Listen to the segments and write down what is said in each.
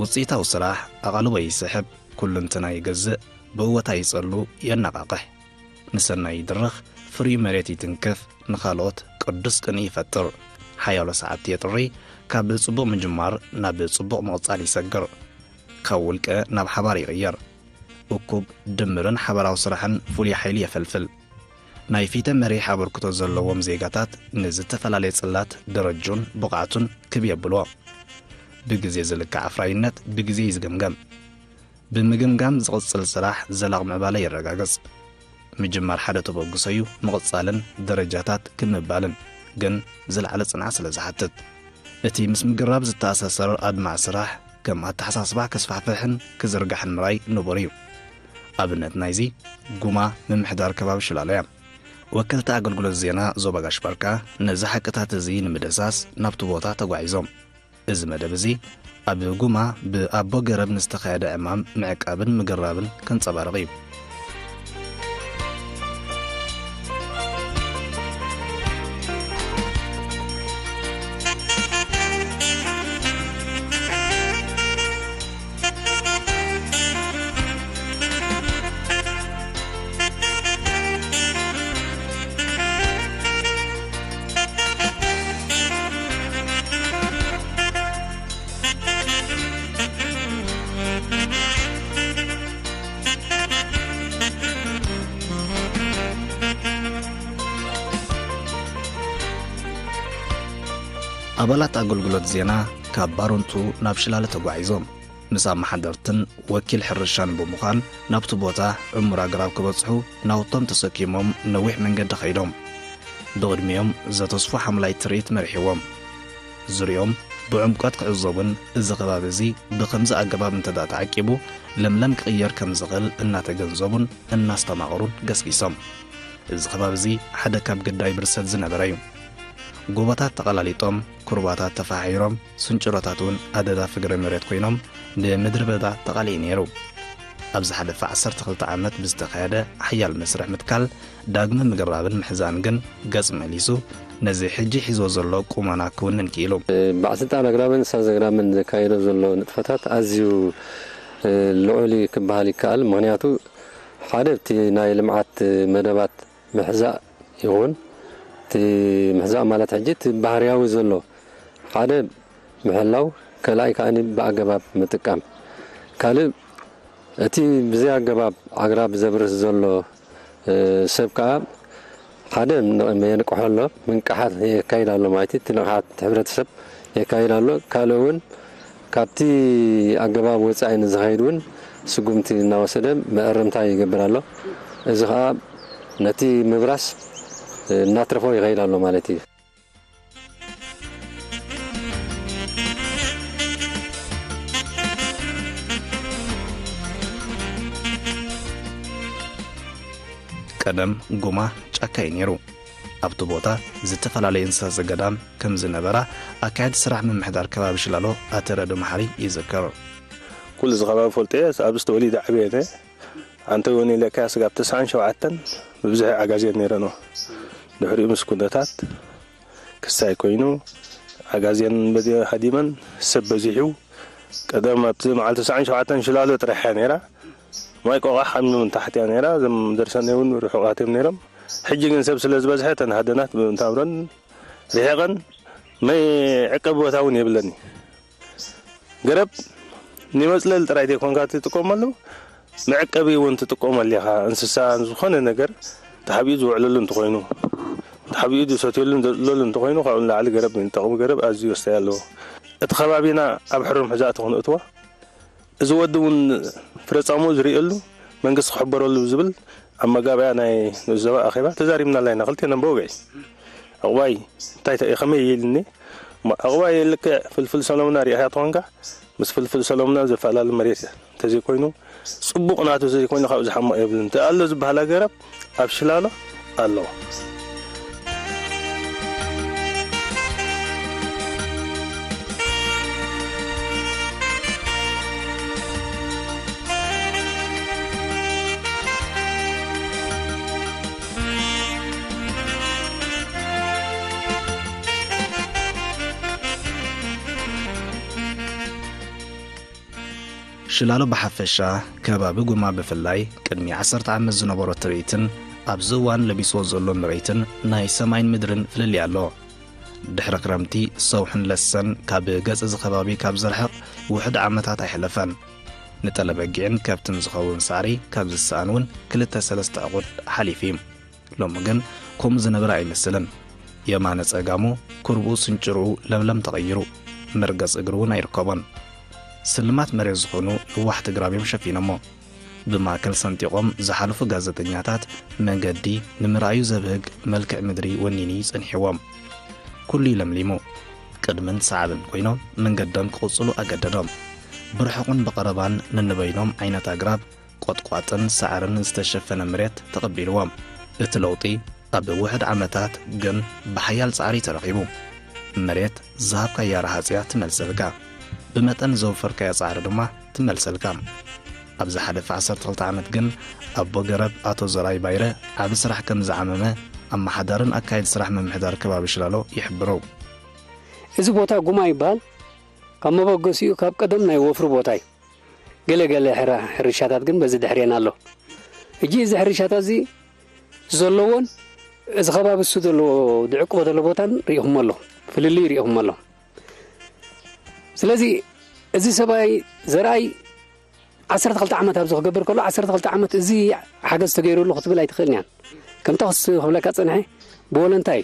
ውጽኢታዊ ስራሕ ኣቓልቦ ይስሕብ፣ ኩሉንትና ይገዝእ፣ ብእወታ ይጸሉ፣ የነቓቕሕ። ንሰናይ ይድርኽ፣ ፍርዩ መሬት ይትንክፍ፣ ንኻልኦት ቅዱስ ቅንኢ ይፈጥር። ሓያሎ ሰዓብቲ የጥሪ፣ ካብ ጽቡቕ ምጅማር ናብ ጽቡቕ ምቕጻል ይሰግር። ካብ ውልቀ ናብ ሓባር ይቕየር። እኩብ ድምርን ሓባራዊ ስራሕን ፍሉይ ሓይሊ የፈልፍል። ናይ ፊተ መሪሕ ኣበርክቶ ዘለዎም ዜጋታት ንዝተፈላለየ ጽላት ደረጁን ብቕዓቱን ክብ የብልዎ። ብግዜ ዝልካዕ ኣፍራይነት ብግዜ እዩ ዝግምገም። ብምግምጋም ዝቕጽል ስራሕ ዘላቕ ምዕባለ የረጋግጽ። ምጅማር ሓደ ተበግሶ እዩ፣ ምቕጻልን ደረጃታት ክብ ምባልን ግን ዝለዓለ ጽንዓት ስለ ዝሓትት። እቲ ምስ ምግራብ ዝተኣሳሰር ኣድማዒ ስራሕ ከም ኣተሓሳስባ ከስፋሕፍሕን ክዝርጋሕን ምርኣይ ንቡር እዩ። ኣብነት ናይዚ ጉማ ምምሕዳር ከባቢ ሽላሎ እያ። ወከልቲ ኣገልግሎት ዜና ዞባ ጋሽ ባርካ ነዚ ሓቅታት እዚ ንምድህሳስ ናብቲ ቦታ ተጓዒዞም። እዚ መደብ እዚ ኣብ ጉማ ብኣቦ ገረብ ንዝተኻየደ ዕማም ምዕቃብን ምግራብን ከንጸባርቕ እዩ። ኣባላት ኣገልግሎት ዜና ካብ ባረንቱ ናብ ሽላለ ተጓዒዞም። ምስ ኣመሓደርትን ወኪል ሕርሻን ብምዃን ናብቲ ቦታ ዕሙር ኣግራብ ክበጽሑ ናውቶም ተሰኪሞም ነዊሕ መንገዲ ከይዶም። ብቕድሚኦም ዘተስፉ ሓምላይ ትርኢት መሪሕዎም። ዙርዮም ብዕምቆት ክዕዘቡን እዚ ከባቢ እዚ ብኸምዚ ኣገባብ እንተ ደኣ ተዓቂቡ ለምለም ክቕየር ከም ዝኽእል እናተገንዘቡን እናስተማቐሩን ገስጊሶም። እዚ ከባቢ እዚ ሓደ ካብ ግዳይ ብርሰት ዝነበረ እዩ። ጎቦታት ተቐላሊጦም፣ ኩርባታት ተፈሓሒሮም፣ ስንጭሮታት እውን ኣደዳ ፍግረ መሬት ኮይኖም ንምድሪ በዳ ተቓሊዑ ነይሩ። ኣብ ዝሓለፈ ዓሰርተ ክልተ ዓመት ብዝተኻየደ ሓያል መስርሕ ምትካል ዳግመ ምግራብን ምሕዛን ግን ገጽ መሊሱ ነዚ ሕጂ ሒዞ ዘሎ ቁመና ክውንን ክኢሉ። ባዕስልጣን ኣግራብን ሳዝ ኣግራብን ዘካየዶ ዘሎ ንጥፈታት ኣዝዩ ልዑል እዩ ክበሃል ይከኣል። ምኽንያቱ ሓደ እቲ ናይ ልምዓት መደባት ምሕዛእ ይኹን፣ እቲ ምሕዛእ ማለት ሕጂ እቲ ባህርያዊ ዘሎ ሓደ ምሕላው፣ ካልኣይ ከኣ ብኣገባብ ምጥቃም። ካልእ እቲ ብዘይ ኣገባብ ኣግራብ ዘብርስ ዘሎ፣ እ፣ ሰብ ከኣ ሓደ ን-፣ የንቅሖ ኣሎ፣ ምንቅሓት የካይድ ኣሎ ማለት እዩ። እቲ ንቕሓት ሕብረተሰብ የካይድ ኣሎ። ካልእ እውን ካብቲ ኣገባብ ወጻኢ ንዝኸይድ እውን ስጉምቲ እናወሰደ መእረምታ ይገብር ኣሎ። እዚ ኸኣ ነቲ ምብራስ፣ እ፣ እናትረፎ ይኸይድ ኣሎ ማለት እዩ። ቀደም ጉማ ጫካ እዩ ነይሩ። ኣብቲ ቦታ ዝተፈላለየ እንስሳ ዘገዳም ከም ዝነበራ ኣካያዲ ስራሕ ምምሕዳር ከባቢ ሽላሎ ኣቶ ረዱ መሓሪ ይዝክር። ኩሉ እዚ ከባቢ ፈልጦ እየ፣ ኣብዚ ተወሊደ ዓብየ እየ። ኣንተ እውን ኢለካ ስጋብ ተስዓን ሸውዓተን ብብዝሒ ዓጋዜን ነይረን። ድሕሪኡ ምስ ኩነታት ክስታይ ኮይኑ ዓጋዜን በዚ ሃዲመን ሰብ በዚሑ። ቀደም ኣብቲ መዓልቲ ተስዓን ሸውዓተን ሽላሎ ጥራሕ እያ ነይራ። ማይ ቆቋሕ ካብ ምን ታሕቲ እያ ነይራ። እዞም ደርሰነይ እውን ርሑቓት እዮም ነይሮም። ሕጂ ግን ሰብ ስለ ዝበዝሐ እተን ሃደናት ብምንታብረን ርሒቐን መይ ዕቀብ ቦታ እውን የብለኒ። ገረብ ንመጽለሊ ጥራይ ዘይኮንካ ትጥቀመሉ፣ መዕቀቢ እውን ትጥቀመሉ ኢኻ። እንስሳ ዝኾነ ነገር ተሓቢኡ ዝውዕለሉ እንተኾይኑ፣ ተሓቢኡ ዝሰትየሉ ዘጽለሉ እንተኾይኑ፣ ካብኡ ንላዕሊ ገረብ ንጠቕሚ። ገረብ ኣዝዩ ወሳኢ ኣለዎ። እቲ ከባቢና ኣብ ሕሩም ሕዛእቲ ክንእትዎ፣ እዚ ወዲ እውን ፍረጻሙ ዝርእየሉ፣ መንግስቲ ክሕበረሉ ዝብል ኣብ መጋባእያ ናይ ንኡስ ዞባ ኣኼባ ተዛሪብናላ ኢና። ክልቴና ብወግዒ ዕቑባይ እንታይ ተ-፣ ከመይ ኢልኒ? እሞ ዕቑባይ ልክዕ ፍልፍል ሰሎሙና ሪኢኻ ተኾንካ፣ ምስ ፍልፍል ሰሎሙና ዘፈላለ መሬት እያ። እንተዘይኮይኑ፣ ጽቡቕ ናቱ ዘይኮይኑ ካብኡ ዝሓምቕ የብሉን። እንተ ኣሎ ዝበሃል ኣገረብ ኣብ ሽላሎ ኣሎ። ሽላሎ ብሓፈሻ፣ ከባቢ ጉማ ብፍላይ፣ ቅድሚ ዓሰርተ ዓመት ዝነበሮ ትርኢትን ኣብዚ እዋን ለቢስዎ ዘሎ ምርኢትን ናይ ሰማይን ምድርን ፍልልይ ኣሎ። ድሕሪ ክረምቲ፣ ሰውሕን ለሰን ካብ ገጽ እዚ ከባቢ ካብ ዝርሕቕ ውሑድ ዓመታት ኣይሕለፈን። ንጠለበጊዕን ከብትን ዝኸውን ሳዕሪ ካብ ዝሰኣን እውን ክልተ ሰለስተ ዕቑድ ሓሊፉ እዩ። ሎሚ ግን ከምኡ ዝነበረ ኣይመስልን። የማነ ጸጋሙ፣ ኩርብኡ ስንጭርኡ ለምለም ተቐይሩ። መርገጽ እግሪ እውን ኣይርከቦን። ስልማት መሬት ዝኾኑ ነዋሕቲ ግራብ እዮም ሸፊኖሞ። ብማእከል ሰንጢቖም ዝሓለፉ ጋዜጠኛታት፣ መገዲ ንምርኣዩ ዘብህግ መልክዕ ምድሪ ወኒኑ እዩ ጸኒሕዎም። ኩሉ እዩ ለምሊሙ። ቅድምን ሰዓብን ኮይኖም መንገዶም ክቕጽሉ ኣገደዶም። ብርሑቕን ብቐረባን ነንበይኖም ዓይነት ኣግራብ፣ ቆጥቋጥን ሳዕርን ዝተሸፈነ መሬት ተቐቢልዎም። እቲ ለውጢ ኣብ ውሑድ ዓመታት ግን ብሓያል ጻዕሪ ተረኺቡ። መሬት ዝሃብካያ ረሃጽያ ትመልሰልካ። ብመጠን ዘውፈርካዮ ጻዕሪ ድማ ትመልሰልካ። ኣብ ዝሓለፈ ዓሰርተ ክልተ ዓመት ግን ኣቦ ገረብ ኣቶ ዘርኣይ ባይረ ዓቢ ስራሕ ከም ዝዓመመ ኣመሓዳርን ኣካየዲ ስራሕ ምምሕዳር ከባቢ ሽላሎ ይሕብሩ። እዚ ቦታ ጉማ ይበሃል። ካብ መበገሲኡ ካብ ቀደም ናይ ወፍሪ ቦታ እዩ። ገለ ገለ ሕራ-፣ ሕርሻታት ግን በዚ ድሕሬና ኣሎ። ሕጂ እዚ ሕርሻታት እዚ ዘለዎን እዚ ከባቢ እሱ ዘለዎ ዝዕቅቦ ዘሎ ቦታን ርኢኹም ኣሎ፣ ፍልልይ ርኢኹም ኣሎ። ስለዚ እዚ ሰብኣይ ዘርኣይ ዓሰርተ ክልተ ዓመት ኣብዚ ክገብር ከሎ፣ ዓሰርተ ክልተ ዓመት እዚ ሓገዝ ተገይሩሉ ክትብል ኣይትኽእልን እያን። ከምታ ክስ-፣ ክብለካ ጸንሐ፣ ብወለንታ እዩ።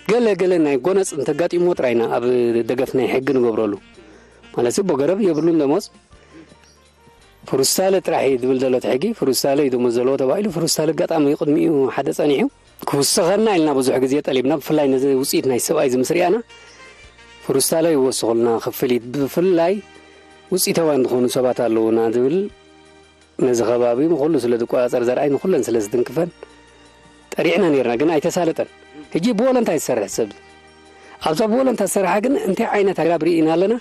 ገለ ገለ ናይ ጎነጽ እንተጋጢምዎ ጥራይ ኢና ኣብ ደገፍ ናይ ሕጊ ንገብረሉ። ማለት፣ ቦ ገረብ የብሉን ደሞዝ፣ ፍሩስታለ ጥራሕ እዩ ዝብል ዘሎ እቲ ሕጊ። ፍሩስታለ እዩ ደሞዝ ዘለዎ ተባሂሉ፣ ፍሩስታለ ኣጋጣሚ ቅድሚኡ ሓደ ጸኒሑ ክውሰኸና ኢልና ብዙሕ ግዜ ጠሊብና። ብፍላይ ነዚ ውጽኢት ናይ ሰብኣይ እዚ ምስ ርኣና፣ ፍሩስታለ ይወስኹልና ክፍሊት፣ ብፍላይ ውጽኢታውያን ዝኾኑ ሰባት ኣለዉና ዝብል፣ ነዚ ከባቢ ንኹሉ ስለ ዝቆጻጸር፣ ዘርኣይ ንኹለን ስለ ዝትንክፈን ጠሪዕና ነርና፣ ግን ኣይተሳለጠን። ሕጂ ብወለንታ እዩ ዝሰርሕ ሰብ። ኣብዛ ብወለንታ ዝሰርሓ ግን እንታይ ዓይነት ኣግራብ ርኢና ኣለና?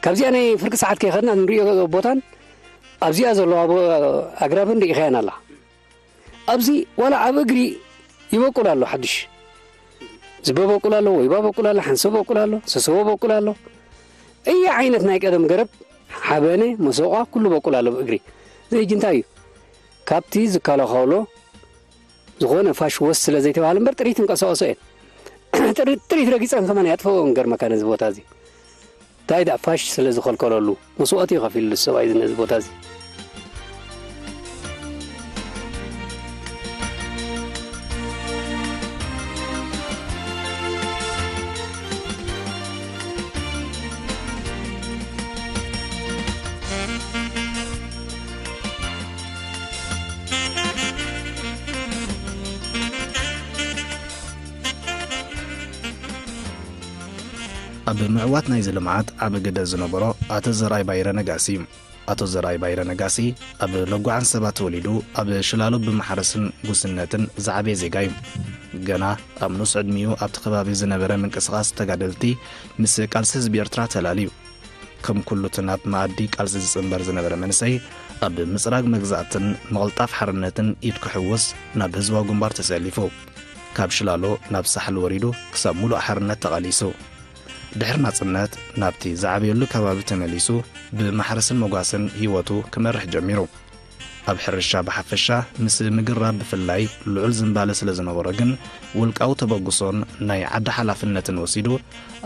ካብዚኣ ናይ ፍርቂ ሰዓት ከይኸድና ንሪኦ ቦታን ኣብዚኣ ዘለዋ ቦ-፣ ኣግራብን ርኢኻየን ኣላ። ኣብዚ ዋላ ኣብ እግሪ ይበቁል ኣሎ ሓድሽ። ዝበበቁል ኣሎ፣ ወይባ በቁል ኣሎ፣ ሓንሰብ በቁል ኣሎ፣ ሰሰቦ በቁል ኣሎ። እየ ዓይነት ናይ ቀደም ገረብ፣ ሓበነ፣ መሰቋ፣ ኩሉ በቁል ኣሎ ብእግሪ። እዚ ሕጂ እንታይ እዩ? ካብቲ ዝከላኸሎ ዝኾነ ፋሽ ወስ ስለ ዘይተባህለ እምበር ጥሪት እንቀሳቐሶ እየን። ጥሪ-፣ ጥሪት ረጊፀን ከማን ያጥፈኦ ገርመካ ነዚ ቦታ እዚ። እንታይ ደኣ ፋሽ ስለ ዝኸልከለሉ መስዋእቲ እዩ ከፊሉ ሰብኣይ እዚ ነዚ ቦታ እዚ። ኣብ ምዕዋት ናይዚ ልምዓት ዓቢ ግደ ዝነበሮ ኣቶ ዘርኣይ ባይረ ነጋሲ እዩ። ኣቶ ዘርኣይ ባይረ ነጋሲ ኣብ ለጓዓን ሰባት ተወሊዱ፣ ኣብ ሽላሎ ብማሕረስን ጉስነትን ዝዓበየ ዜጋ እዩ። ገና ኣብ ንኡስ ዕድሚኡ ኣብቲ ከባቢ ዝነበረ ምንቅስቓስ ተጋደልቲ ምስ ቃልሲ ህዝቢ ኤርትራ ተላልዩ። ከም ኩሉ እቲ ናብ መኣዲ ቃልሲ ዝጽንበር ዝነበረ መንእሰይ፣ ኣብ ምጽራግ መግዛእትን ምቕልጣፍ ሓርነትን ኢድ ክሕውስ ናብ ህዝባዊ ግንባር ተሰሊፉ። ካብ ሽላሎ ናብ ሳሕል ወሪዱ ክሳብ ምሉእ ሓርነት ተቓሊሱ። ድሕሪ ናጽነት ናብቲ ዝዓበየሉ ከባቢ ተመሊሱ ብማሕረስን መጓሰን ህይወቱ ክመርሕ ጀሚሩ። ኣብ ሕርሻ ብሓፈሻ ምስ ምግራብ ብፍላይ ልዑል ዝንባለ ስለ ዝነበሮ ግን ውልቃዊ ተበግሶን ናይ ዓዲ ሓላፍነትን ወሲዱ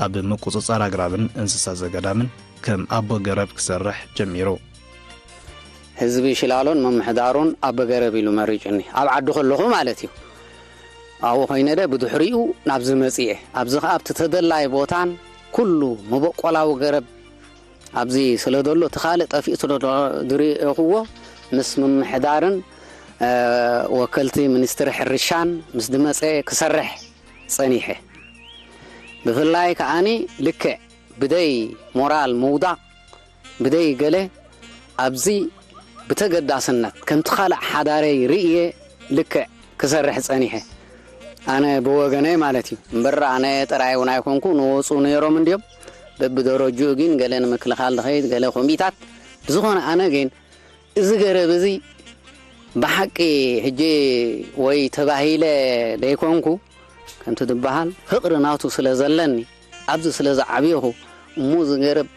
ኣብ ምቁጽጻር ኣግራብን እንስሳ ዘገዳምን ከም ኣቦ ገረብ ክሰርሕ ጀሚሩ። ህዝቢ ሽላሎን ምምሕዳሩን ኣቦ ገረብ ኢሉ መሪጹኒ፣ ኣብ ዓዲ ከለኹ ማለት እዩ። ኣብኡ ኮይነ ደ ብድሕሪኡ ናብዚ መጺኤ። ኣብዚ ኸኣ ኣብቲ ተደላይ ቦታን ኩሉ መበቆላዊ ገረብ ኣብዚ ስለ ዘሎ፣ እቲ ካልእ ጠፊኡ ስለ ዝረእኹዎ፣ ምስ ምምሕዳርን ወከልቲ ሚኒስትሪ ሕርሻን ምስ ድመጸ ክሰርሕ ጸኒሐ። ብፍላይ ከኣኒ ልክዕ ብደይ ሞራል ምውዳቕ፣ ብደይ ገለ ኣብዚ ብተገዳስነት ከምቲ ካልእ ሓዳረይ ርእየ ልክዕ ክሰርሕ ጸኒሐ። ኣነ ብወገነይ ማለት እዩ። እምበር ኣነ ጥራይ እውን ኣይኮንኩ፣ ንወፁ ነይሮም እንድዮም። በብደረጅኡ ግን ገለ ንምክልኻል ዝኸይድ፣ ገለ ኮሚታት። ብዝኾነ ኣነ ግን እዚ ገረብ እዚ ብሓቂ ሕጂ ወይ ተባሂለ ደይኮንኩ፣ ከምቲ ዝበሃል ፍቕሪ ናቱ ስለ ዘለኒ፣ ኣብዚ ስለ ዝዓብየኹ፣ እሞ እዚ ገረብ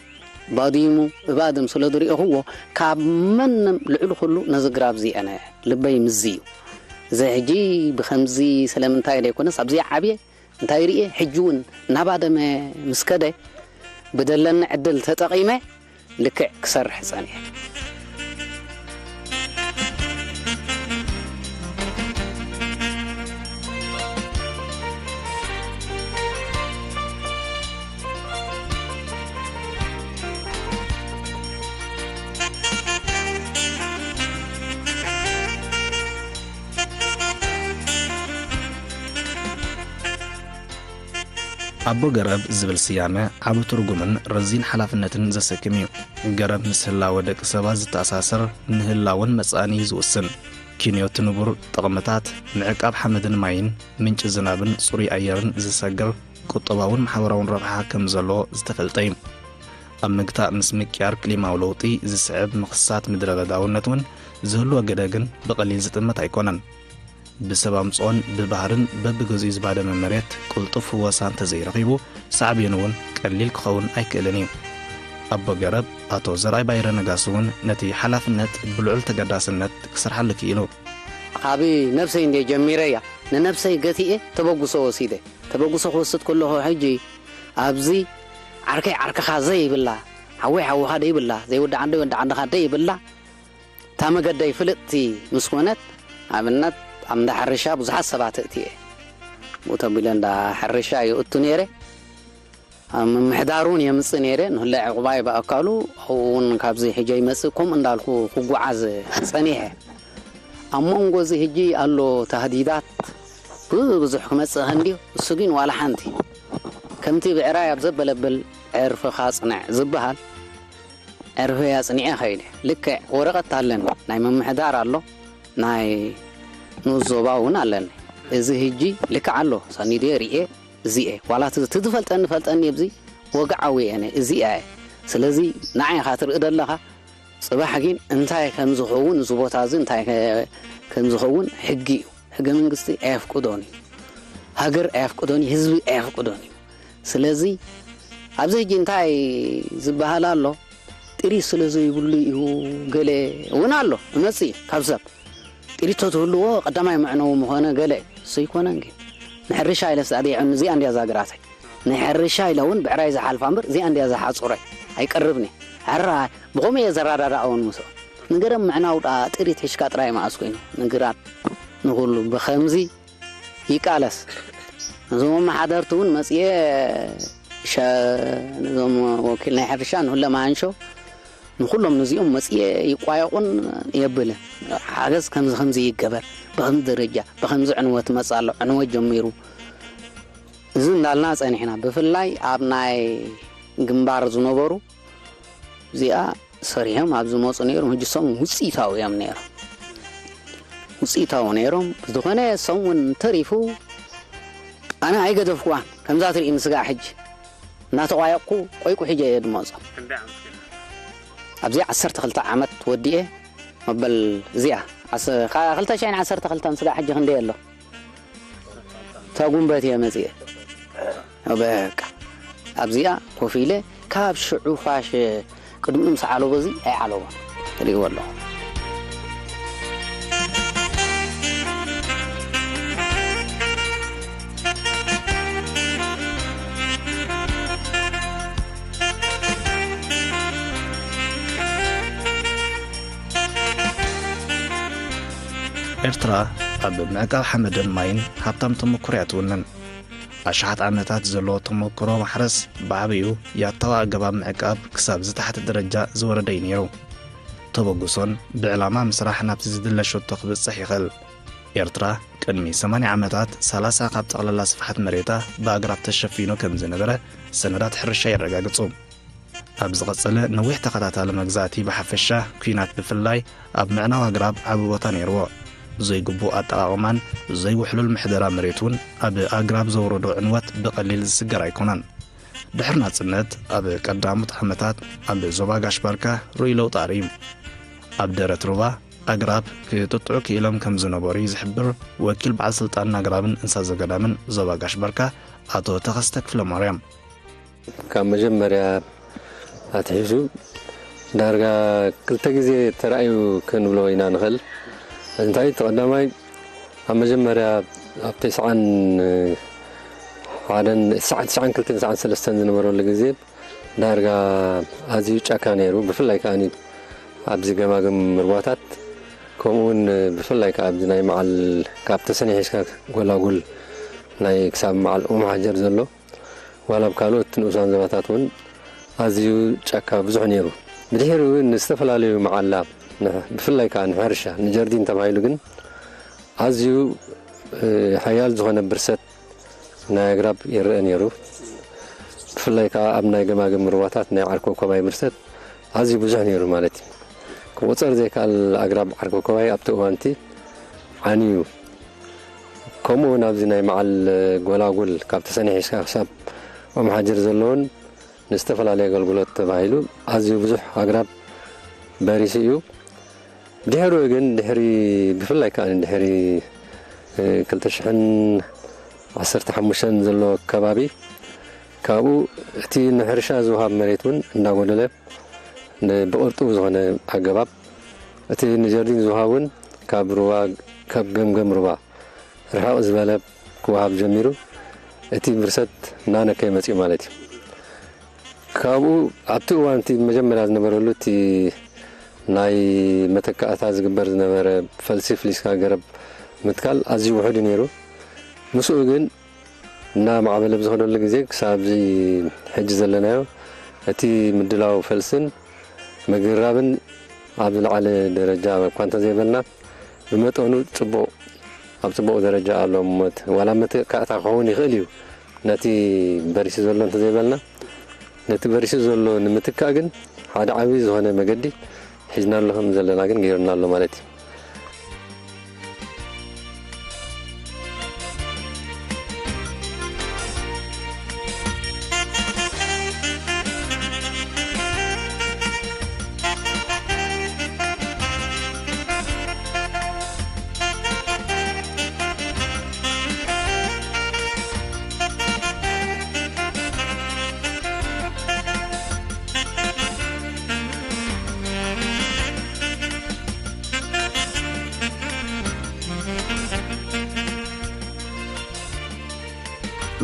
ባዲሙ እባድም ስለ ዝሪእኽዎ፣ ካብ መንም ልዕሊ ኩሉ ነዚ ግራብ እዚ ኣነ ልበይ ምስዚ እዩ። እዚ ሕጂ ብኸምዚ ስለምንታይ ደይኮነስ ኣብዚ ዓብየ እንታይ ርእየ፣ ሕጂ እውን እናባደመ ምስ ከደ ብደለኒ ዕድል ተጠቒመ ልክዕ ክሰርሕ ጸኒሐ። ኣቦ ገረብ ዝብል ስያመ ዓቢ ትርጉምን ረዚን ሓላፍነትን ዘሰክም እዩ። ገረብ ምስ ህላወ ደቂ ሰባት ዝተኣሳሰር፣ ንህላወን መጻእን እዩ ዝውስን። ኪንዮት ንቡር ጥቕምታት፣ ምዕቃብ ሓመድን ማይን፣ ምንጪ ዝናብን ጽሩይ ኣየርን ዝሰግር፣ ቁጠባውን ማሕበራውን ረብሓ ከም ዘለዎ ዝተፈልጠ እዩ። ኣብ ምግታእ ምስ ምቅያር ክሊማዊ ለውጢ ዝስዕብ ምኽሳት ምድረ በዳውነት እውን ዝህልዎ ግደ ግን ብቐሊል ዝጥመት ኣይኮነን። ብሰብ ኣምጽኦን ብባህርን በብግዚኡ ዝባደመ መሬት ቅልጡፍ ፍወሳ እንተዘይረኺቡ ሳዕቤኑ እውን ቀሊል ክኸውን ኣይክእልን እዩ። ኣቦ ገረብ ኣቶ ዘርኣይ ባይረ ነጋሲ እውን ነቲ ሓላፍነት ብልዑል ተገዳስነት ክሰርሓሉ ክኢሉ። ካብ ነብሰይ እንደ ጀሚረያ ንነብሰይ ገቲኤ ተበግሶ ወሲደ። ተበግሶ ክወስድ ከለኹ ሕጂ ኣብዚ ዓርከይ ዓርክኻ ዘይብላ፣ ሓወይ ሓውኻ ደይብላ፣ ዘይወዲ ዓንዶ ወዲ ዓንድኻ ደይብላ፣ እታ መገደይ ፍልጥቲ ምስ ኮነት፣ ኣብነት ኣብ እንዳ ሕርሻ ብዙሓት ሰባት እእትየ። ብኡ ተቢለ እንዳ ሕርሻ ይእቱ ነይረ። ኣብ ምምሕዳር እውን የምጽእ ነይረ። ንህለ ዕቑባይ ብኣካሉ ኣብኡ እውን ካብዚ ሕጀ ይመጽእ፣ ከምኡ እንዳልኩ ክጓዓዝ ጸኒሐ። ኣብ መንጎ እዚ ሕጂ ኣሎ ታህዲዳት ብብዙሕ ክመጽእ ከንድዩ፣ እሱ ግን ዋላ ሓንቲ። ከምቲ ብዕራይ ኣብ ዘበለብል ዕርፍኻ ጽንዕ ዝበሃል፣ ዕርፈይ ኣጽኒዐ ኸይደ። ልክዕ ወረቐት ኣለኒ፣ ናይ ምምሕዳር ኣሎ፣ ናይ ንኡስ ዞባ እውን ኣለኒ። እዚ ህጂ ልክዕ ኣሎ፣ ሰኒደ ርኤ፣ እዚኤ። ዋላ እቲ እቲ ዝፈልጠኒ ፈልጠኒ፣ ኣብዚ ወግዓዊ እየ፣ እዚኣ እየ። ስለዚ ንዓይ ኢኻ ትርኢ ዘለኻ፣ ጽባሕ ግን እንታይ ከም ዝኸውን፣ እዚ ቦታ እዚ እንታይ ከ-፣ ከም ዝኸውን ሕጊ እዩ። ሕገ መንግስቲ ኣየፍቅዶን እዩ። ሃገር ኣየፍቅዶን እዩ፣ ህዝቢ ኣየፍቅዶን እዩ። ስለዚ ኣብዚ ህጂ እንታይ ዝበሃል ኣሎ? ጥሪት ስለ ዘይብሉ እዩ። ገለ እውን ኣሎ እመጽእ እዩ ካብ ሰብ። ጥሪት ተትህልዎ ቀዳማይ መዕነዊ ምኾነ ገለ እሱ ኣይኮነን። ግን ንሕርሻ ኢለስ ኣደይዐኒ፣ እዚኣ እንድያ ዛግራተይ። ንሕርሻ ኢለ እውን ብዕራይ ዝሓልፋ እምበር እዚኣ እንድያ ዝሓጹረ ኣይቀርብኒ። ሕራ ብኸምኡ እየ ዘረዳድኣ እውን ምስኦም። ንገረብ ምዕናው ደኣ ጥሪት ሒዝካ ጥራይ መኣስ ኮይኑ ንግራት ንኹሉ ብኸምዚ ይቃለስ። እዞም ኣመሓደርቲ እውን መጽየ ሸ-፣ ነዞም ወኪል ናይ ሕርሻ ንሁለ መሃንሾ ንኹሎም ነዚኦም መጽየ ይቋየቑን የብልን። ሓገዝ ከምዚ ከምዚ ይገበር፣ ብኸምዚ ደረጃ፣ ብኸምዚ ዕንወት መጽእ ኣሎ፣ ዕንወት ጀሚሩ። እዚ እንዳልና ጸኒሕና። ብፍላይ ኣብ ናይ ግንባር ዝነበሩ እዚኣ ሰሪሖም ኣብ ዝመፁ ነይሮም። ሕጂ ሰም ውፅኢታዊ እዮም ነይሮም። ውፅኢታዊ ነይሮም። ብዝኾነ ሰም እውን ተሪፉ ኣነ ኣይገደፍኩዋን። ከምዛ ትርኢ ምስጋዕ ሕጂ እናተቋየቕኩ ቆይቁ ሕጂ እየ ድመፆ። ኣብዚ ዓሰርተ ክልተ ዓመት ወዲኤ መበል እዚኣ ዓስ-፣ ካ-፣ ክልተ ሽሕን ዓሰርተ ክልተን ስጋዕ ሕጂ ክንደይ ኣሎ? ተጉንበት እየ መፅየ። በቃ ኣብዚኣ ኮፍ ኢለ ካብ ሽዑ ፋሽ ቅድሚኡ ምስ ዓለቦ እዚ ኣይዓለቦን። ትሪእዎ ኣለኹም። ኤርትራ ኣብ ምዕቃብ ሓመድን ማይን ሃብታም ተመኩሮ እያ ትውንን። ኣሽሓት ዓመታት ዘለዎ ተመኩሮ ማሕረስ ብዓቢኡ ያታዊ ኣገባብ ምዕቃብ ክሳብ ዝታሕቲ ደረጃ ዝወረደ እዩ ነይሩ። ተበግሶን ብዕላማ ምስራሕ ናብቲ ዝድለ ሸቶ ክብጽሕ ይኽእል። ኤርትራ ቅድሚ ሰማንያ ዓመታት ሰላሳ ካብ ጠቕላላ ስፍሓት መሬታ ብኣግራብ ተሸፊኑ ከም ዝነበረ ሰነዳት ሕርሻ የረጋግጹ። ኣብ ዝቐጸለ ነዊሕ ተኸታታሊ መግዛእቲ ብሓፈሻ፣ ኲናት ብፍላይ፣ ኣብ ምዕናው ኣግራብ ዓቢ ቦታ ነይርዎ። ዘይግቡእ ኣጠቓቕማን ዘይውሕሉል ምሕደራ መሬት እውን ኣብ ኣግራብ ዘውረዶ ዕንወት ብቐሊል ዝስገር ኣይኮነን። ድሕሪ ናጽነት ኣብ ቀዳሞት ዓመታት ኣብ ዞባ ጋሽ ባርካ ርኡይ ለውጢ ኣርእዩ። ኣብ ደረት ሩባ ኣግራብ ክጥጥዑ ክኢሎም ከም ዝነበሩ እዩ ዝሕብር ወኪል በዓል ስልጣን ኣግራብን እንስሳ ዘገዳምን ዞባ ጋሽ ባርካ ኣቶ ተኸስተ ክፍለ ማርያም። ካብ መጀመርያ ኣትሒዙ ዳርጋ ክልተ ግዜ ተራእዩ ክንብሎ ኢና ንኽእል። እንታይ እቲ ቀዳማይ ኣብ መጀመርያ ኣብ ተስዓን ሓደን፣ ተስዓን ክልተን፣ ተስዓን ሰለስተን ዝነበረሉ ግዜ ዳርጋ ኣዝዩ ጫካ ነይሩ። ብፍላይ ከኣ ኣብዚ ገማግም ርዋታት፣ ከምኡ እውን ብፍላይ ከኣ ኣብዚ ናይ መዓል ካብ ተሰነይ ሒዝካ ጎላጉል ናይ ክሳብ መዓል ኦም ሓጀር ዘሎ፣ ዋላ ኣብ ካልኦት ንኡሳን ዞባታት እውን ኣዝዩ ጫካ ብዙሕ ነይሩ። ብድሕሪኡ ንዝተፈላለዩ መዓላ፣ ንሕ-፣ ብፍላይ ከኣ ንሕርሻ፣ ንጀርዲን ተባሂሉ ግን ኣዝዩ፣ እ፣ ሓያል ዝኾነ ብርሰት ናይ ኣግራብ ይረአ ነይሩ። ብፍላይ ከኣ ኣብ ናይ ገማግም ሩባታት ናይ ዓርኮ ኮባይ ብርሰት ኣዝዩ ብዙሕ ነይሩ ማለት እዩ። ክቑጸር ዘይከኣል ኣግራብ ዓርኮ ኮባይ ኣብቲ እዋንቲ ዓንዩ። ከምኡ እውን ኣብዚ ናይ መዓል ጎላጉል ካብ ተሰነይ ሒዝካ ክሳብ ኦም ሓጀር ዘለውን ንዝተፈላለየ ኣገልግሎት ተባሂሉ ኣዝዩ ብዙሕ ኣግራብ በሪሱ እዩ። ድሕሪኡ ግን ድሕሪ፣ ብፍላይ ከኣ ድሕሪ፣ እ፣ ክልተ ሽሕን ዓሰርተ ሓሙሽተን ዘሎ ከባቢ፣ ካብኡ እቲ ንሕርሻ ዝወሃብ መሬት እውን እንዳጎደለ ን-፣ ብቕርጡብ ዝኾነ ኣገባብ እቲ ንጀርዲን ዝወሃብ እውን ካብ ሩባ፣ ካብ ገምገም ሩባ ርሕቕ ዝበለ ክወሃብ ጀሚሩ፣ እቲ ብርሰት እናነከየ መጺኡ ማለት እዩ። ካብኡ ኣብቲ እዋን እቲ መጀመርያ ዝነበረሉ እቲ ናይ መተካእታ ዝግበር ዝነበረ ፈልሲ ፍሊስካ ገረብ ምትካል ኣዝዩ ውሑድ እዩ ነይሩ። ምስኡ ግን እናማዕበለ ብዝኸደሉ ግዜ ክሳብ እዚ ሕጂ ዘለናዮ እቲ ምድላው ፈልስን ምግራብን ኣብ ዝለዓለ ደረጃ እኳ እንተዘይበልና፣ ብመጠኑ ጽቡቕ፣ ኣብ ጽቡቕ ደረጃ ኣሎ። እሞ እቲ ዋላ መተካእታ ክኸውን ይኽእል እዩ፣ ነቲ በሪሱ ዘሎ እንተዘይበልና፣ ነቲ በሪሱ ዘሎ ንምትካእ ግን ሓደ ዓብዪ ዝኾነ መገዲ ሒዝናሉ ከም ዘለና ግን ገይሩና ኣሎ ማለት እዩ።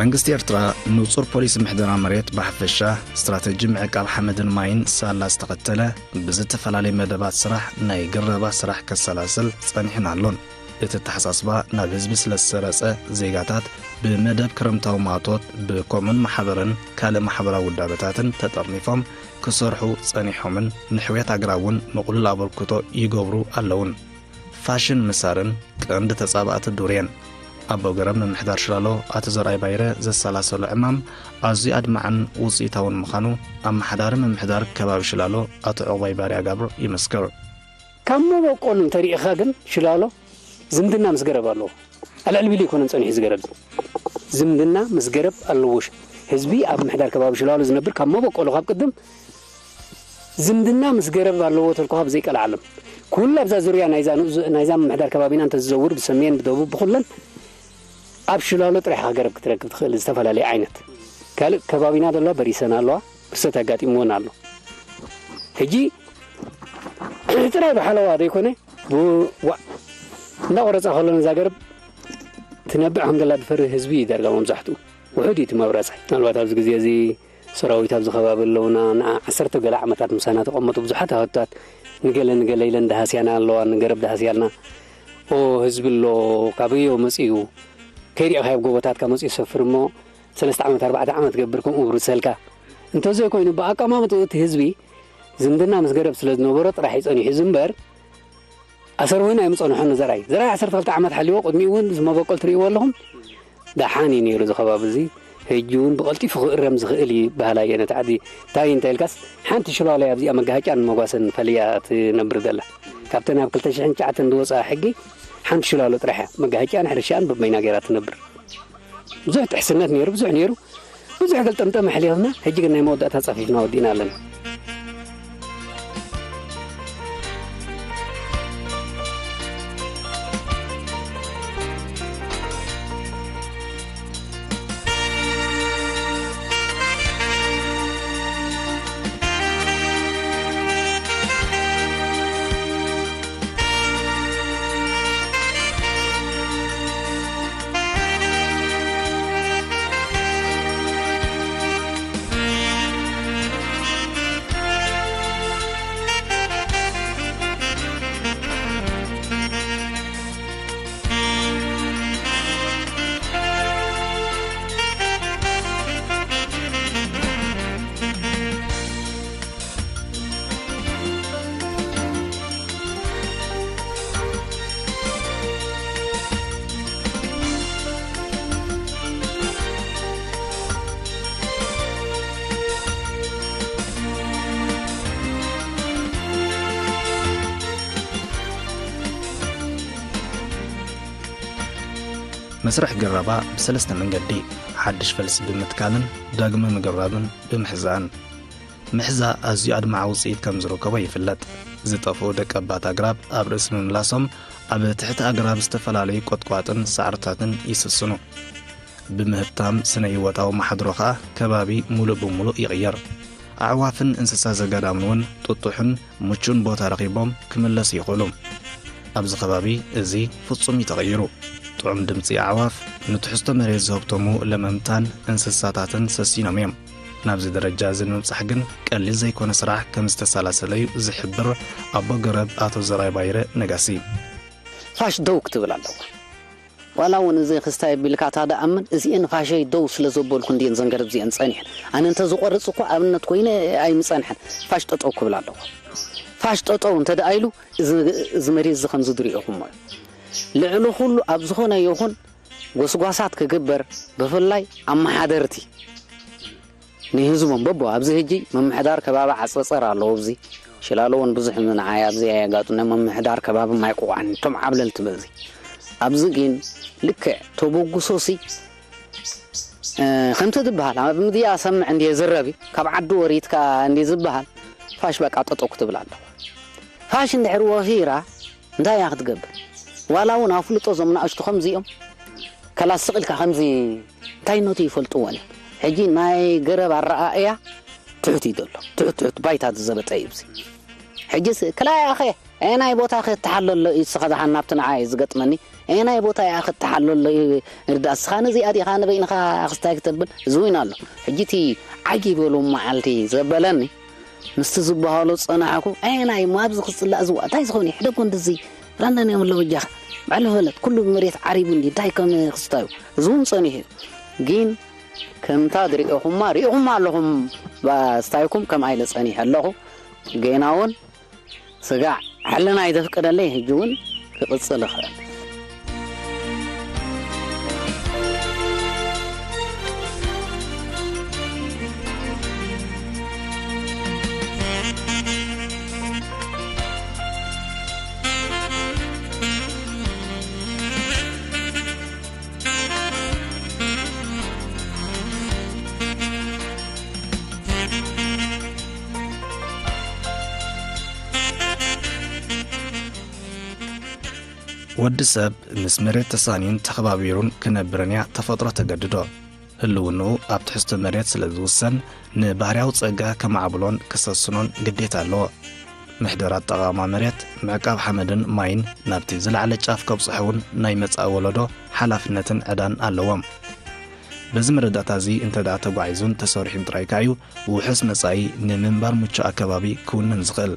መንግስቲ ኤርትራ ንጹር ፖሊሲ ምሕደራ መሬት ብሓፈሻ፣ ስትራተጂ ምዕቃብ ሓመድን ማይን ሳላ ዝተኸተለ ብዝተፈላለየ መደባት ስራሕ ናይ ግረባ ስራሕ ከሰላስል ጸኒሑን ኣሎን። እቲ ኣተሓሳስባ ናብ ህዝቢ ስለ ዝሰረጸ፣ ዜጋታት ብመደብ ክረምታዊ ማእቶት ብኮሙን ማሕበርን ካልእ ማሕበራዊ ውዳበታትን ተጠርኒፎም ክሰርሑ ጸኒሖምን ንሕውየት ኣግራብ እውን ምቕሉል ኣበርክቶ ይገብሩ ኣለውን። ፋሽን ምሳርን ቀንዲ ተጻባእቲ ዱር እየን። ኣቦ ገረብ ምምሕዳር ሽላሎ ኣቶ ዘርኣይ ባይረ ዘሰላሰሎ ዕማም ኣዝዩ ኣድማዕን ውጽኢታውን ምዃኑ ኣመሓዳሪ ምምሕዳር ከባቢ ሽላሎ ኣቶ ዑቕባይ ባርያ ጋብር ይምስክር። ካብ መበቆሉ እንተሪኢኻ ግን ሽላሎ ዝምድና ምስ ገረብ ኣለዎ። ኣልዕል ቢሉ ኣይኮነን ጸኒሑ ዝገረብ። ዝምድና ምስ ገረብ ኣለዎ። ሽ-፣ ህዝቢ ኣብ ምሕዳር ከባቢ ሽላሎ ዝነብር ካብ መበቆሉ ካብ ቅድም ዝምድና ምስ ገረብ ኣለዎ ተልኩኻ ብዘይቀልዓለም። ኩሉ ኣብዛ ዙርያ ናይዛ ንኡዝ-፣ ናይዛ ምምሕዳር ከባቢና እንተዝዘውር ብሰሜን ብደቡብ ብኹለን ኣብ ሽላሎ ጥራሕ ኢኻ ገረብ ክትረክብ ትኽእል ዝተፈላለየ ዓይነት። ካልእ ከባቢና ዘለዋ በሪሰን ኣለዋ፣ ብርሰት ኣጋጢምወን ኣሎ። ሕጂ ጥራይ ብሓለዋ ዘይኮነ፣ ብ-፣ ዋዕ እንዳቆረጻ ከሎ ነዛ ገረብ ትነብዕ ከም ዘላ ዝፈርህ ህዝቢ እዩ ዳርጋ መብዛሕትኡ። ውሑድ እዩ እቲ መብረጻይ። ምናልባት ኣብዚ ግዜ እዚ ሰራዊት ኣብዚ ከባቢ ኣለውና፣ ንዓ-፣ ዓሰርተ ገለ ዓመታት ምሳና ተቐመጡ ብዙሓት ኣወዳት ንገለ ንገለ ኢለን ደሃስያና ኣለዋ፣ ንገረብ ደሃስያልና። ኦ፣ ህዝቢ ኣሎ፣ ካበዮ መጺኡ፣ ከይሪእኻዮ ኣብ ጎቦታትካ መጺኡ ሰፍር እሞ፣ ሰለስተ ዓመት፣ ኣርባዕተ ዓመት ገብር፣ ከምኡ ውርሰልካ። እንተዘይኮይኑ፣ ብኣቀማምጥኡ እቲ ህዝቢ ዝምድና ምስ ገረብ ስለ ዝነበሮ ጥራሕ እዩ ጸኒሑ ዝምበር፣ ኣሰር እውን ኣይምጸንሖን ንዘርኣይ። ዘርኣይ ዓሰርተ ክልተ ዓመት ሓሊዎ፣ ቅድሚኡ እውን እዚ መበቆል ትርእይዎ ኣለኹም። ደሓን እዩ ነይሩ እዚ ከባቢ እዚ። ሕጂ እውን ብቐልጢፉ ክእረም ዝኽእል እዩ ይበሃል ኣየ ነቲ ዓዲ። እንታይ እንተ ኢልካስ፣ ሓንቲ ሽላሎ ኣብዚኣ መጋሃጫን መጓሰን ፈልያ ትነብር ዘላ። ካብተን ኣብ ክልተ ሽሕን ትሽዓተን ዝወፅኣ ሕጊ ሓንቲ ሽላሎ ጥራሕ እያ። መጋሃጫን ሕርሻን በበይና ገይራ ትነብር። ብዙሕ ጥሕስነት ነይሩ፣ ብዙሕ ነይሩ። ብዙሕ ገልጠምጠም ኣሕሊፍና፣ ሕጂ ግን ናይ መወዳእታ ጸፊፍና ወዲእና ኣለና። መስርሕ ግረባ ብሰለስተ መንገዲ፣ ሓድሽ ፈልሲ ብምትካልን ዳግመ ምግብራብን ብምሕዛእን። ምሕዛ ኣዝዩ ኣድማዒ ውጽኢት ከም ዝርከቦ ይፍለጥ። ዝጠፍኡ ደቀባት ኣግራብ ኣብ ርእሲ ምምላሶም፣ ኣብ ትሕቲ ኣግራብ ዝተፈላለዩ ቆጥቋጥን ሳዕርታትን ይስስኑ። ብምህብታም ስነ-ህይወታዊ ማሕድሮ ኸኣ ከባቢ ሙሉእ ብሙሉእ ይቕየር። ኣዕዋፍን እንስሳ ዘገዳምን እውን ጥጡሕን ምቹን ቦታ ረኺቦም ክምለሱ ይኽእሉ። ኣብዚ ከባቢ እዚ ፍጹም እዩ ተቐይሩ። ጥዑም ድምጺ ኣዕዋፍ ንትሕዝቶ መሬት ዝሀብተሙ ለመምታን እንስሳታትን ሰሲኖም እዮም። ናብዚ ደረጃ እዚ ንምብጻሕ ግን ቀሊል ዘይኮነ ስራሕ ከም ዝተሰላሰለ'ዩ ዝሕብር ኣቦ ገረብ ኣቶ ዘርኣይ ባይረ ነጋሲ። ፋሽ ደው ክትብል ኣለዋ። ዋላ እውን እዚ ክስታይ ቢልካ እታ ደኣምን እዚአን ፋሸይ ደው ስለ ዘበልኩ እንዲየን ዘንገረብ እዚአን ጸኒሐን። ኣነ እንተ ዝቆርጽ እኮ ኣብነት ኮይነ ኣይምጸንሐን። ፋሽ ጠጠው ክብል ኣለዎ። ፋሽ ጠጠው እንተ ደኣ ኢሉ እዚ፣ እዚ መሬት እዚ ከም ዝድሪኦ ክሞ እዩ። ልዕሊ ኩሉ ኣብ ዝኾነ ይኹን ጎስጓሳት ክግበር ብፍላይ ኣመሓደርቲ ንህዝቦም በቦ ኣብዚ ሕጂ ምምሕዳር ከባቢ ዓጸጸር ኣለዎ። ኣብዚ ሽላሎ እውን ብዙሕ ንዓይ ኣብዚ ኣየጋጡ ናይ ምምሕዳር ከባቢ ማይ ቁቋን እቶም ዓብለልቲ በዚ ኣብዚ ግን ልክዕ ተበጉሶሲ እ፣ ከምቲ ዝበሃል ኣብ ምድያ ሰምዕ እንዲ ዝረቢ ካብ ዓዱ ወሪትካ እንዲ ዝበሃል ፋሽ በቃ ጠጠው ክትብል ኣለዋ። ፋሽ እንድሕር ወፊራ እንታይ እያ ክትገብር? ዋላ እውን ኣፍልጦ ዞም ንኣሽቱ ከምዚኦም ከላስቕ ኢልካ ከምዚ እንታይነቱ ይፈልጥዎን እዮም። ሕጂ ናይ ገረብ ኣረኣእያ ትሑት እዩ ዘሎ። ትሑት ትሑት ባይታ ዝዘበጠ እዩ እዚ። ሕጂስ ክላይ ኣኸ ኣየናይ ቦታ ክተሓለሎ እዩ ንስኻ ዝሓን ናብቲ ንዓይ ዝገጥመኒ? ኣየናይ ቦታ እያ ክተሓለሎ እዩ? እርዳ እስኻ ነዚኣ ዲኻ ንበይንኻ ክስታይ ክተብል? እዚ እውን ኣሎ። ሕጂ እቲ ዓጊ በሉ መዓልቲ ዘበለኒ ምስቲ ዝበሃሎ ጸናሕኩ። ኣየናይ እሞ ኣብዚ ክጽላእ ዝዋ እንታይ ዝኾነ ይሕደጎ እንደዚ ራንዳን እዮም ኣለዉ እጃኻ። ባዕሉ ፈለጥ ኩሉ መሬት ዓሪቡ እንዲ እንታይ ከም ክስታዩ። እዚ እውን ጸኒሑ እዩ። ግን ከምታ ዝሪኦኹማ ሪኢኹማ ኣለኹም። ባ-፣ ስታይኩም ከምኣ ኢለ ጸኒሐ ኣለኹ። ጌና እውን ስጋዕ ሕልና ይዘፍቅደለይ፣ ሕጂ እውን ክቕጽል እኽእል። ወዲ ሰብ ምስ መሬት ተሳንዩን ተኸባቢሩን ክነብርን እያ ተፈጥሮ ተገድዶ። ህልውንኡ ኣብ ትሕዝቶ መሬት ስለ ዝውሰን፣ ንባህርያዊ ጸጋ ከማዕብሎን ክሰስኖን ግዴታ ኣለዎ። ምሕደር ኣጠቓቕማ መሬት፣ ምዕቃብ ሓመድን ማይን ናብቲ ዝለዓለ ጫፍ ከብጽሖ እውን ናይ መጻኢ ወለዶ ሓላፍነትን ዕዳን ኣለዎም። በዚ መረዳእታ እዚ እንተ ደኣ ተጓዒዙን ተሰሪሑን ጥራይ ከኣ እዩ ውሑስ መጻኢ ንምንባር ምቹእ ኣከባቢ ክውንን ዝኽእል።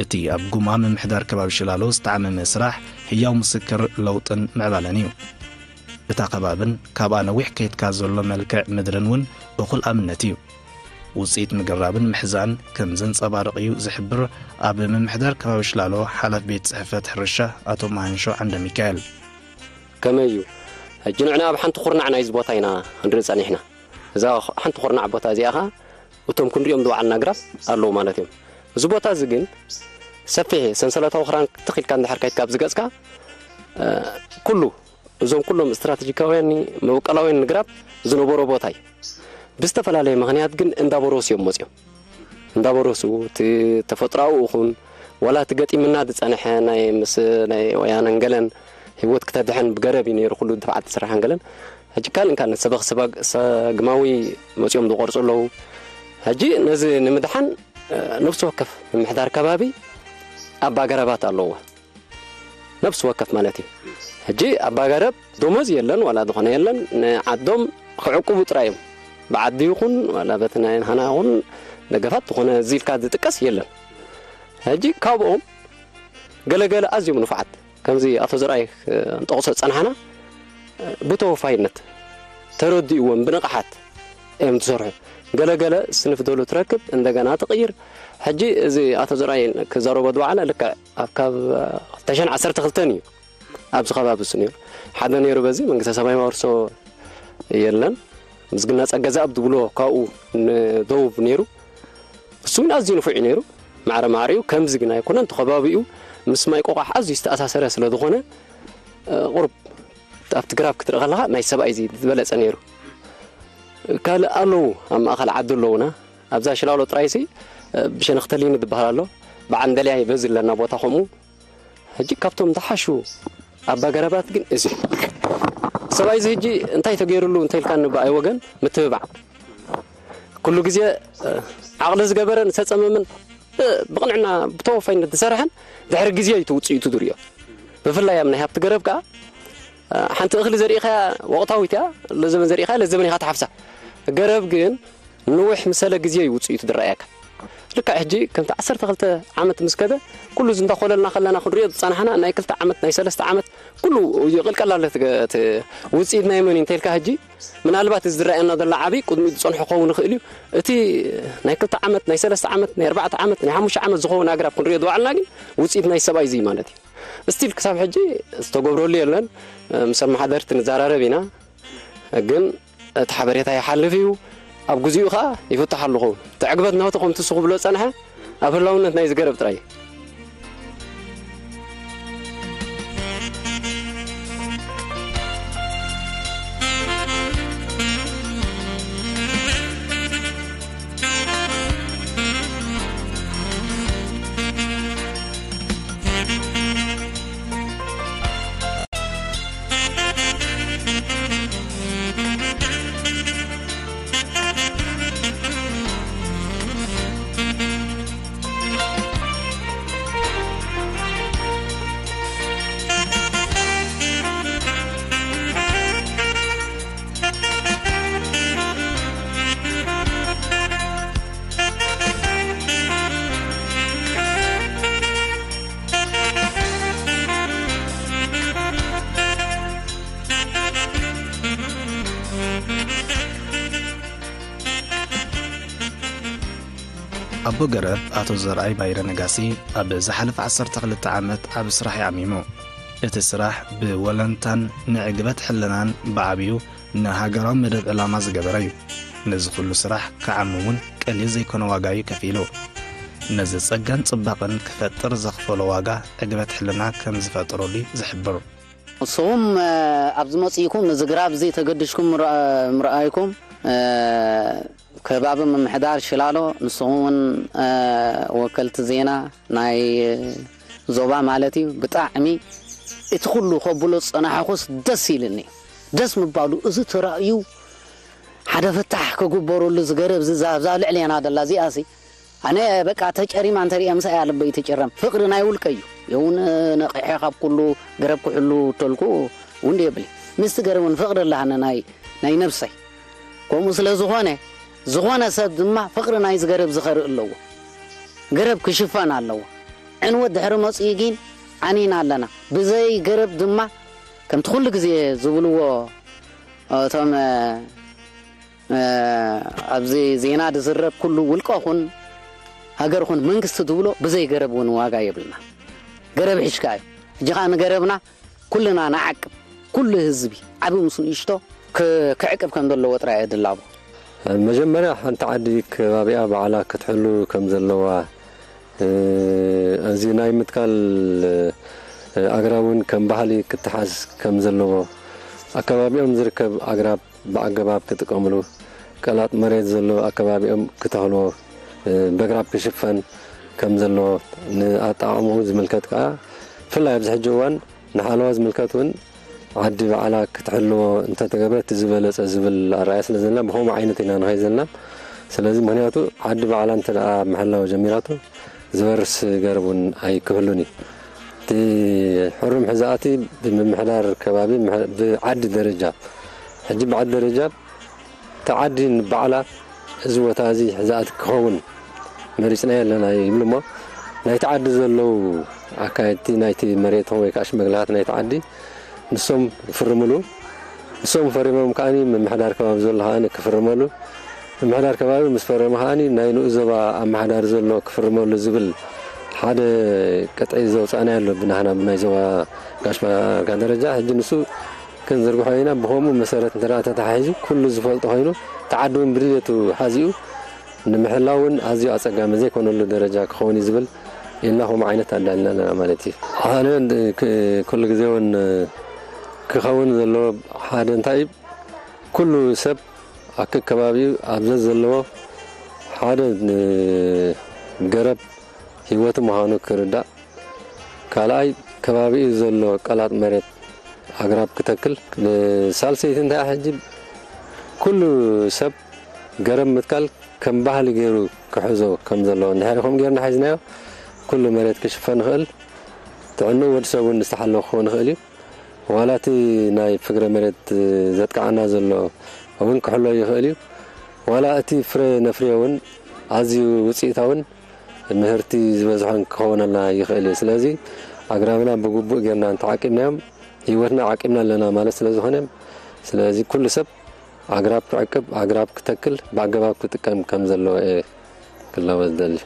እቲ ኣብ ጉማ ምምሕዳር ከባቢ ሽላሎ ዝተዓመመ ስራሕ ህያው ምስክር ለውጥን ምዕባለን እዩ። እታ ከባብን ካብኣ ነዊሕ ከይድካ ዘሎ መልክዕ ምድርን እውን እኹል ኣብነት እዩ። ውፅኢት ምግራብን ምሕዛን ከም ዘንፀባርቕ እዩ ዝሕብር ኣብ ምምሕዳር ከባቢ ሽላሎ ሓላፊ ቤት ፅሕፈት ሕርሻ ኣቶ መሃንሾ ዓንደ ሚካኤል። ከመይ እዩ? ሕጂ ንዕና ኣብ ሓንቲ ኩርናዕ ናይዚ ቦታ ኢና ንርኢ ጸኒሕና። እዛ ሓንቲ ኩርናዕ ቦታ እዚኣ ኸኣ እቶም ክንሪኦም ዝወዓልና ኣግራብ ኣለዉ ማለት እዮም። እዚ ቦታ እዚ ግን ሰፊሕ ሰንሰለታዊ ክራን ትኽ ኢልካ እንድሕር ከይድካ ኣብዚ ገጽካ፣ እ፣ ኩሉ እዞም ኩሎም ስትራተጂካውያን መበቆላውያን ግራብ ዝነበሮ ቦታ እዩ። ብዝተፈላለየ ምኽንያት ግን እንዳበረሱ እዮም መፅዮም። እንዳበረሱ እቲ ተፈጥሮኣዊ ይኹን ዋላ እቲ ገጢምና ዝፀንሐ ናይ ምስ ናይ ወያነን ገለን ህይወት ክተድሕን ብገረብ እዩ ነይሩ ኩሉ ድፍዓት ዝስራሕን ገለን። ሕጂ ካልእን ካልእን ሰበኽ ሰባግ-፣ ሰግማዊ መፅዮም ዝቆርፁ ኣለዉ። ሕጂ ነዚ ንምድሓን፣ እ፣ ነፍሲ ወከፍ ምምሕዳር ከባቢ ኣባ ገረባት ኣለዎ። ነፍሲ ወከፍ ማለት እዩ። ሕጂ ኣባ ገረብ ደሞዝ የለን ዋላ ዝኾነ የለን፣ ንዓዶም ክዕቁቡ ጥራይ እዮም። ብዓዲ ይኹን ዋላ በቲ ናይ ሃና ይኹን ደገፋት ዝኾነ እዚ ኢልካ ዝጥቀስ የለን። ሕጂ ካብኦም ገለገለ ኣዝዮም ንፉዓት፣ ከምዚ ኣቶ ዘርኣይ እንጠቕሶ ዝጸናሕና፣ ብተወፋይነት ተረዲእዎም ብንቕሓት እዮም ዝሰርሑ። ገለገለ ስንፍ ደሉ ትረክብ፣ እንደገና ትቕይር። ሕጂ እዚ ኣቶ ዘርኣይ ክዛረቦ ዝወዓለ ልክዕ ኣብ ካብ ክልተ ሽሕን ዓሰርተ ክልተን እዩ ኣብዚ ከባቢ እሱ ነይሩ። ሓደ ነይሩ በዚ መንግስተ ሰማይ ማውርሶ የለን። ምስግና ጸገዛኣብ ዝብሎ ካብኡ ንደቡብ ነይሩ። እሱ እውን ኣዝዩ ንፉዕ እዩ ነይሩ። ማዕረ ማዕሪኡ ከምዚ ግን ኣይኮነን። እቲ ከባቢኡ ምስ ማይ ቆቋሕ ኣዝዩ ዝተኣሳሰረ ስለ ዝኾነ፣ እ፣ ቁሩብ ኣብቲ ግራብ ክትርኢ ከለኻ ናይ ሰብኣይ እዚ ዝበለጸ ነይሩ። ካልእ ኣለዉ፣ ኣብ ማእከል ዓዲ ኣለዉና። ኣብዛ ሽላሎ ጥራይሲ፣ እ፣ ብሸነኽ ተሊኒ ዝበሃል ኣሎ። ብዓንደልያ ይበዝ ኣለና ቦታ ከምኡ። ሕጂ ካብቶም ዝሓሹ ኣባ ገረባት ግን እዚ ሰብኣይ እዚ ሕጂ እንታይ ተገይሩሉ እንተ ኢልካ ንበኣይ ወገን ምትብባዕ። ኩሉ ግዜ፣ እ፣ ዓቕሊ ዝገበረን ዝተጸመመን፣ እ፣ ብቕንዕና ብተወፋይነት ዝሰርሐን ድሕሪ ግዜ እዩ እቲ ውጽኢቱ ዝርእዮ። ብፍላይ ኣብ ናይ ሃብቲ ገረብ ከኣ፣ እ፣ ሓንቲ እኽሊ ዘሪእኻያ ወቕታዊት እያ፣ ለዘበን ዘሪእኻያ ለዘበን ኢኻ ትሓፍሳ። ገረብ ግን ንዊሕ ምሰለ ግዜ እዩ ውጽኢቱ ዝረኣየካ። ልክዕ ሕጂ ከምቲ ዓሰርተ ክልተ ዓመት ምስ ከደ፣ ኩሉ እዚ እንዳኾለልና ከለና ክንሪኦ ዝጸናሕና ናይ ክልተ ዓመት፣ ናይ ሰለስተ ዓመት ኩሉ ይቕልቀል ኣሎ። እቲ ገ-፣ እቲ ውጽኢት ናይ መን እዩ እንተ ኢልካ ሕጂ፣ ምናልባት እዚ ዝረኣየና ዘሎ ዓቢ ቅድሚኡ ዝጸንሖ ክኸውን ይኽእል እዩ። እቲ ናይ ክልተ ዓመት፣ ናይ ሰለስተ ዓመት፣ ናይ ኣርባዕተ ዓመት፣ ናይ ሓሙሽተ ዓመት ዝኸውን ኣግራብ ክንሪኦ ዝወዓልና ግን ውጽኢት ናይ ሰብኣይ እዚ ማለት እዩ። ስቲል ክሳብ ሕጂ ዝተገብረሉ የለን። ምስ ኣመሓደርቲ ንዘራረብ ኢና። ግን እቲ ሓበሬታ ይሓልፍ እዩ። ኣብ ግዚኡ ኸኣ ይፍታሕ ኣለኹ። እቲ ዕግበት ናቱ ከምቲ ንሱ ክብሎ ዝጸንሐ ኣብ ህላውነት ናይ ዝገረብ ጥራይ እዩ። ኣቦ ገረብ ኣቶ ዘርኣይ ባይረ ነጋሲ ኣብ ዝሓለፈ ዓሰርተ ክልተ ዓመት ዓቢ ስራሕ እዩ ዓሚሙ። እቲ ስራሕ ብወለንታን ንዕግበት ሕልናን ብዓብዩ ንሃገራዊ መደብ ዕላማ ዝገበረ እዩ። ነዚ ኩሉ ስራሕ ክዓሚ እውን ቀሊል ዘይኮነ ዋጋ እዩ ከፊሉ። ነዚ ጸጋን ጽባቐን ክፈጥር ዘኽፈሎ ዋጋ ዕግበት ሕልና ከም ዝፈጠረሉ እዩ ዝሕብር። ንስኹም፣ እ፣ ኣብዚ መጺእኩም ነዚ ግራብ እዚ ተገዲሽኩም ምር-፣ ምርኣይኩም፣ እ፣ ከባቢ ምምሕዳር ሽላሎ፣ ንስኹም እውን፣ እ፣ ወከልቲ ዜና ናይ ዞባ ማለት እዩ፣ ብጣዕሚ እቲ ኩሉ ከብሎ ዝጸናሕኩስ ደስ ኢልኒ። ደስ ምባሉ እዚ ተራእዩ ሓደ ፍታሕ ክግበረሉ ዝገረብ እዚ ዛ-፣ ዛ ልዕሌና ደላ እዚኣሲ ኣነ በቃ ተጨሪማ እንተሪኣ ምሳይ ልበይ ተጨረም። ፍቕሪ ናይ ውልቀ እዩ። የውን ነቒሐ ካብ ኩሉ ገረብ ክሕሉ ተልኩ እውን የብሊ። ምስቲ ገረብ እውን ፍቕሪ ኣለሃነ ናይ፣ ናይ ነብሰይ። ከምኡ ስለ ዝኾነ፣ ዝኾነ ሰብ ድማ ፍቕሪ ናይዚ ገረብ ዝኸርኢ ኣለዎ። ገረብ ክሽፈን ኣለዎ። ዕንወት ድሕሪ መጽኡ ግን ዓኒና ኣለና። ብዘይ ገረብ ድማ ከምቲ ኩሉ ግዜ ዝብልዎ እቶም፣ እ፣ እ፣ ኣብዚ ዜና ዝዝረብ ኩሉ ውልቀ ኹን ሃገር ኹን መንግስቲ ዝብሎ ብዘይ ገረብ እውን ዋጋ የብልና። ገረብ ሒዝካ እዩ። ሕጂ ኸኣ ንገረብና ኩልና ንዓቅብ። ኩሉ ህዝቢ ዓቢ ምስ ንእሽቶ ክ-፣ ክዕቅብ ከም ዘለዎ ጥራይ እየ ድላቦ። መጀመርያ ሓንቲ ዓዲ ከባቢኣ ባዕላ ክትሕሉ ከም ዘለዋ፣ እ፣ እዚ ናይ ምትካል፣ እ፣ ኣግራብ እውን ከም ባህሊ ክተሓዝ ከም ዘለዎ፣ ኣከባቢኦም ዝርከብ ኣግራብ ብኣገባብ ክጥቀምሉ፣ ቀላጥ መሬት ዘለዎ ኣከባቢኦም ክተኽልዎ፣ እ፣ በግራብ ክሽፈን ከም ዘለዎ፣ ንኣጠቓቕምኡ ዝምልከት ከኣ ብፍላይ ኣብዚ ሕጂ እዋን ንሓለዋ ዝምልከት እውን ዓዲ ባዕላ ክትሕልዎ እንተተገብረ እቲ ዝበለጸ ዝብል ኣረኣእያ ስለ ዘለና ብኸምኡ ዓይነት ኢና ንኸይድ ዘለና። ስለዚ ምኽንያቱ ዓዲ ባዕላ እንተ ደኣ ምሕላው ጀሚራቶ ዝበርስ ገረብ እውን ኣይክህሉን እዩ። እቲ ሕሩም ሕዛእቲ ብምምሕዳር ከባቢ ምሕ-፣ ብዓዲ ደረጃ፣ ሕጂ ብዓዲ ደረጃ እታ ዓዲ ንባዕላ እዚ ቦታ እዚ ሕዛእቲ ክኸውን መሪጽናዮ ኣለና ይብሉ እሞ፣ ናይቲ ዓዲ ዘለዉ ኣካየድቲ ናይቲ መሬት ወይ ከዓ ሽመግለታት ናይቲ ዓዲ ንሶም ይፍርምሉ። ንሶም ፈሪሞም ከኣኒ ምምሕዳር ከባቢ ዘሎ ከኣኒ ክፍርመሉ፣ ምምሕዳር ከባቢ ምስ ፈረመ ከኣኒ ናይ ንኡ ዞባ ኣመሓዳሪ ዘሎ ክፍርመሉ ዝብል ሓደ ቅጥዒ ዘውፃእናዮ ኣሎ ብናህና ብናይ ዞባ ጋሽ ባርካ ደረጃ። ሕጂ ንሱ ክንዝርግሖ ኢና። ብኸምኡ መሰረት እንተ ደኣ ተተሓሒዙ ኩሉ ዝፈልጦ ኮይኑ እቲ ዓዲ እውን ብድሌቱ ሓዚኡ ንምሕላው እውን ኣዝዩ ኣጸጋሚ ዘይኮነሉ ደረጃ ክኸውን እዩ ዝብል ኢልና ከምኡ ዓይነት ኣዳልና ኣለና ማለት እዩ። ኣነ ክ-፣ ኩሉ ግዜ እውን ክኸውን ዘለዎ ሓደ እንታይ እዩ፣ ኩሉ ሰብ ኣከከባቢኡ ኣብ ዘዘለዎ ሓደ ን-፣ ገረብ ህይወቱ ምዃኑ ክርዳእ፣ ካልኣይ ከባቢኡ ዘሎ ቀላጥ መሬት ኣግራብ ክተክል፣ ሳልሰይቲ እንታይ ሕጂ ኩሉ ሰብ ገረብ ምትካል ከም ባህሊ ገይሩ ክሕዞ ከም ዘለዎ፣ እንድሕር ከምኡ ጌርና ሒዝናዮ ኩሉ መሬት ክሽፈን ይኽእል፣ ጥዕንኡ ወዲ ሰብ እውን ዝተሓለወ ክኸውን ይኽእል እዩ። ዋላ እቲ ናይ ፍግረ መሬት ዘጥቃዓና ዘሎ እውን ክሕሎ ይኽእል እዩ። ዋላ እቲ ፍረ ነፍርዮ እውን ኣዝዩ ውፅኢታውን ምህርቲ ዝበዝሖን ክኸውነልና ይኽእል እዩ። ስለዚ ኣግራብና ብግቡእ ጌርና እንተዓቂብናዮም ህይወትና ዓቂብና ኣለና ማለት ስለ ዝኾነ፣ ስለዚ ኩሉ ሰብ ኣግራብ ክዕቅብ፣ ኣግራብ ክተክል፣ ብኣገባብ ክጥቀም ከም ዘለዎ እየ ክላወ ዝደሊ።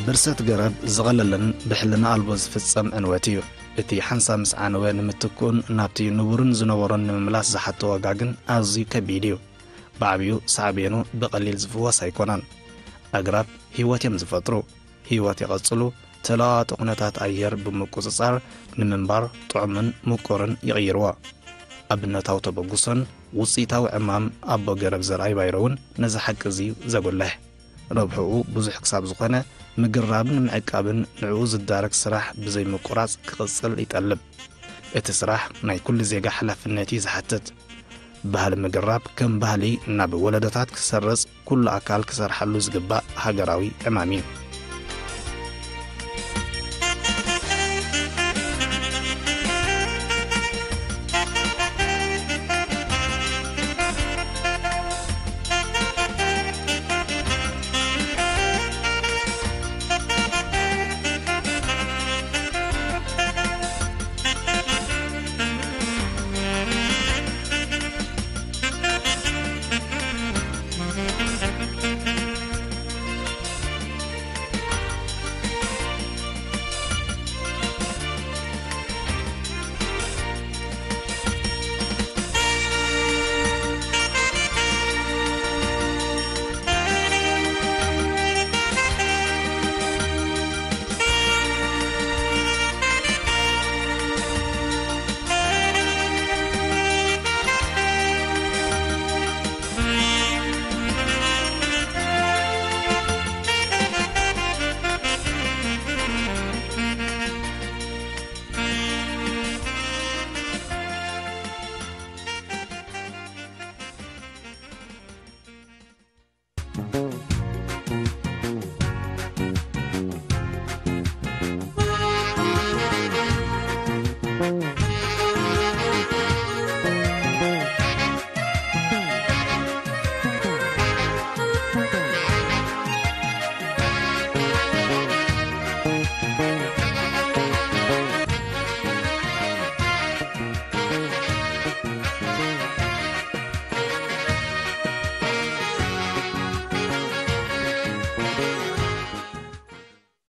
ብርሰት ገረብ ዝቐለለን ብሕልና ኣልቦ ዝፍጸም ዕንወት እዩ። እቲ ሓንሳብ ምስ ዓነወ ንምትክኡን ናብቲ ንቡርን ዝነበሮን ንምምላስ ዝሓቶ ዋጋ ግን ኣዝዩ ከቢድ እዩ። ብዓብዩ ሳዕቤኑ ብቐሊል ዝፍወስ ኣይኮነን። ኣግራብ ህይወት እዮም ዝፈጥሩ፣ ህይወት ይቐጽሉ፣ ተለዋዋጢ ኩነታት ኣየር ብምቁጽጻር ንምንባር ጥዑምን ምቁርን ይቕይርዎ። ኣብነታዊ ተበግሶን ውጽኢታዊ ዕማም ኣቦ ገረብ ዘርኣይ ባይረ እውን ነዚ ሓቂ እዚ እዩ ዘጉልሕ። ረብሕኡ ብዙሕ ክሳብ ዝኾነ፣ ምግራብን ምዕቃብን ንዕኡ ዝዳረግ ስራሕ ብዘይ ምቁራጽ ክቕጽል ይጠልብ። እቲ ስራሕ ናይ ኩሉ ዜጋ ሓላፍነት እዩ ዝሓትት። ባህሊ ምግራብ ከም ባህሊ ናብ ወለዶታት ክሰርጽ ኩሉ ኣካል ክሰርሓሉ ዝግባእ ሃገራዊ ዕማም እዩ።